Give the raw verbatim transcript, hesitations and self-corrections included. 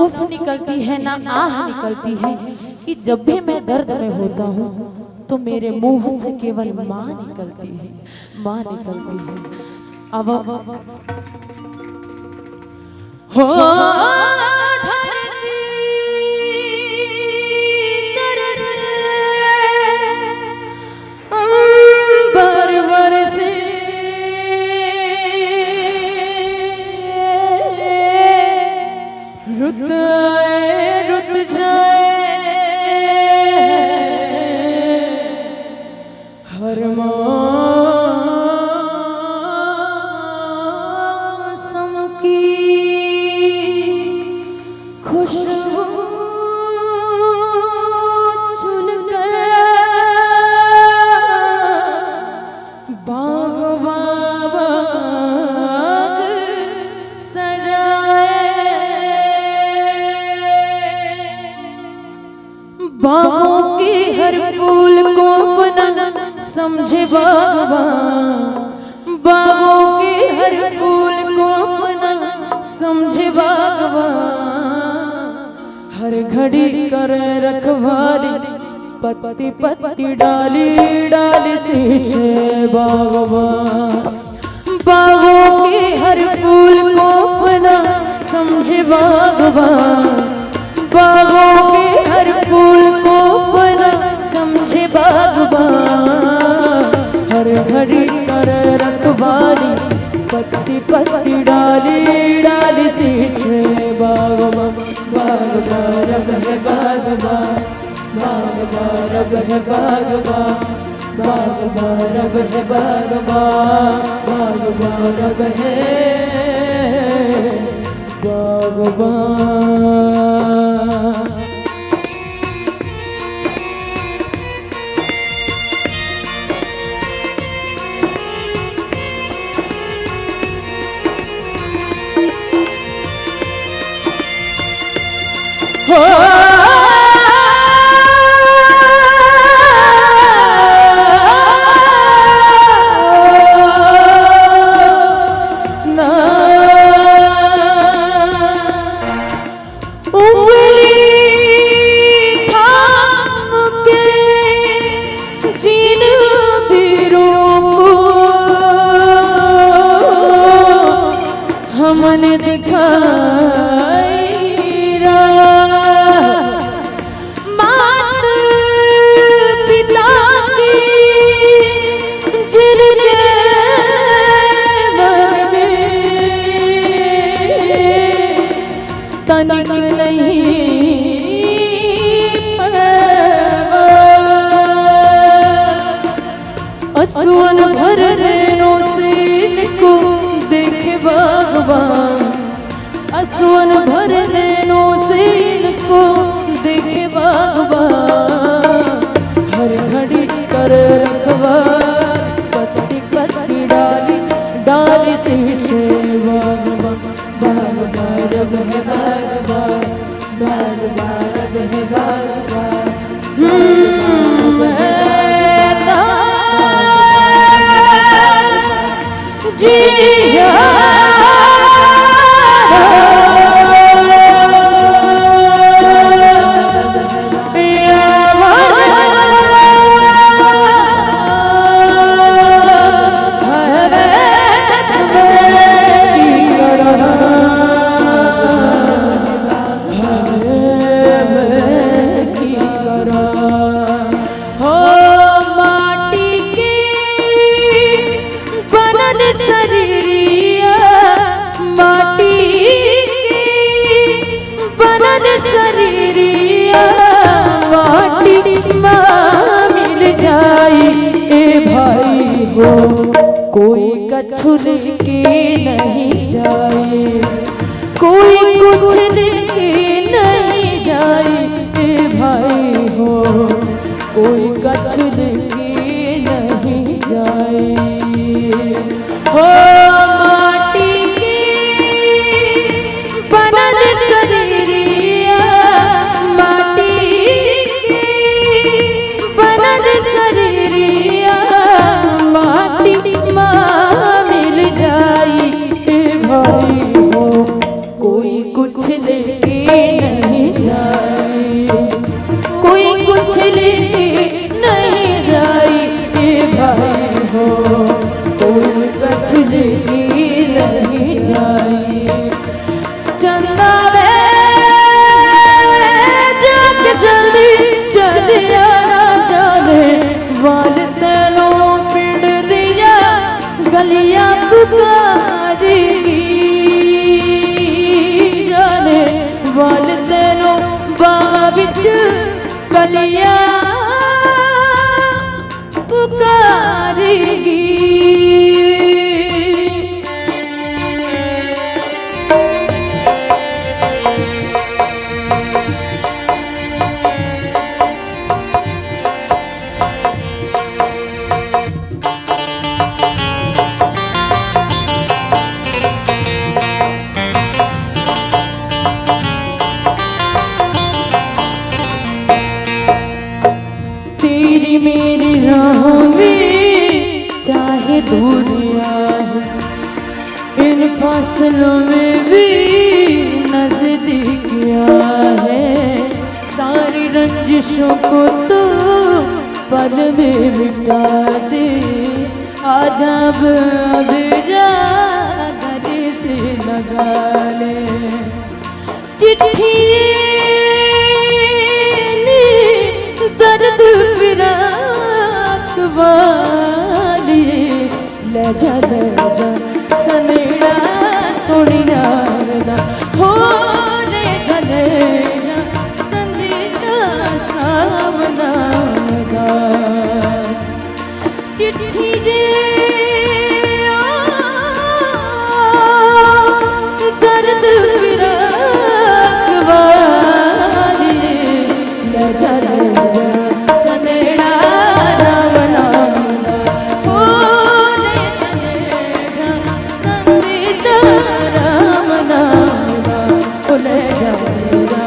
उफ निकलती है, ना आह निकलती है कि जब भी मैं दर्द में होता हूँ तो मेरे मुंह से केवल माँ निकलती है, माँ निकलती है। अब हो धरती तरस अंबर बरसे, रुत आए, रुत जाए, हर मौसम की खुशबू चुनकर बाग बाग सजाए। बागों के हर फूल को अपना समझे बागबान, बागों के हर फूल को अपना समझे बागबान। हर घड़ी करे रखवारी, पत्ती पत्ती डाली डाली सींचे बागबान। बागों के हर फूल को अपना समझे बागबान, बागों के हर फूल को अपना समझे बागबान। हर घड़ी करे रखवारी, पत्ती पत्ती डाली डाली सींचे बागबान। बागबान रब है बागबान, बागबान रब है बागबान, बागबान रब है बागबान, बागबान रब है बागबान। हो ना उंगली थाम के जिन पीरों को हमन दिखाई राह। मात पिता की जिनके मन में तनिक नहीं परवाह। असुअन भर नैनों से इनको देखे बागबान, असुअन भर नैनों से इनको देखे बागबान। हर घड़ी कर रखवार, पत्ती पत्ती डाली डाली सींचे बागबान। बागबान रब है बागबान, बागबान रब है बागबान। हम्म, है ना जिया। हो माटी के बनल शरीरिया, माटी के बनल शरीरिया, माटी मा मिल जाई ए भाई हो। कोई कछु लेके नहीं जाए, कोई कुछ लेके नहीं जाए ए भाई हो। कोई कछु लेके नहीं जाए। हो माटी के बनल शरीरिया, माटी के बनल शरीरिया, माटी मा मिल जाई ए भाई बिच कलिया पुकारेगी। तेरी मेरी राह में चाहे दूरियां हैं, इन फासलों में भी नजदीकियां है। सारी रंजिशों को तो पल में मिटा दे, आजा अब, अब जा गले से लगा ले। चिट्ठी नी दर्द फिराक वाली, ले जा, ले जा सनेड़ा सोनिया दा, हो ले जा, ले जा संदेशा सावना दा। चिट्ठी जे आ दर्द फिराक वाली, ले जा, ले जा सनेड़ा राम नाम दा। ओ ले जा, ले जा संदेशा राम नाम दा। ओ ले जा, ले जा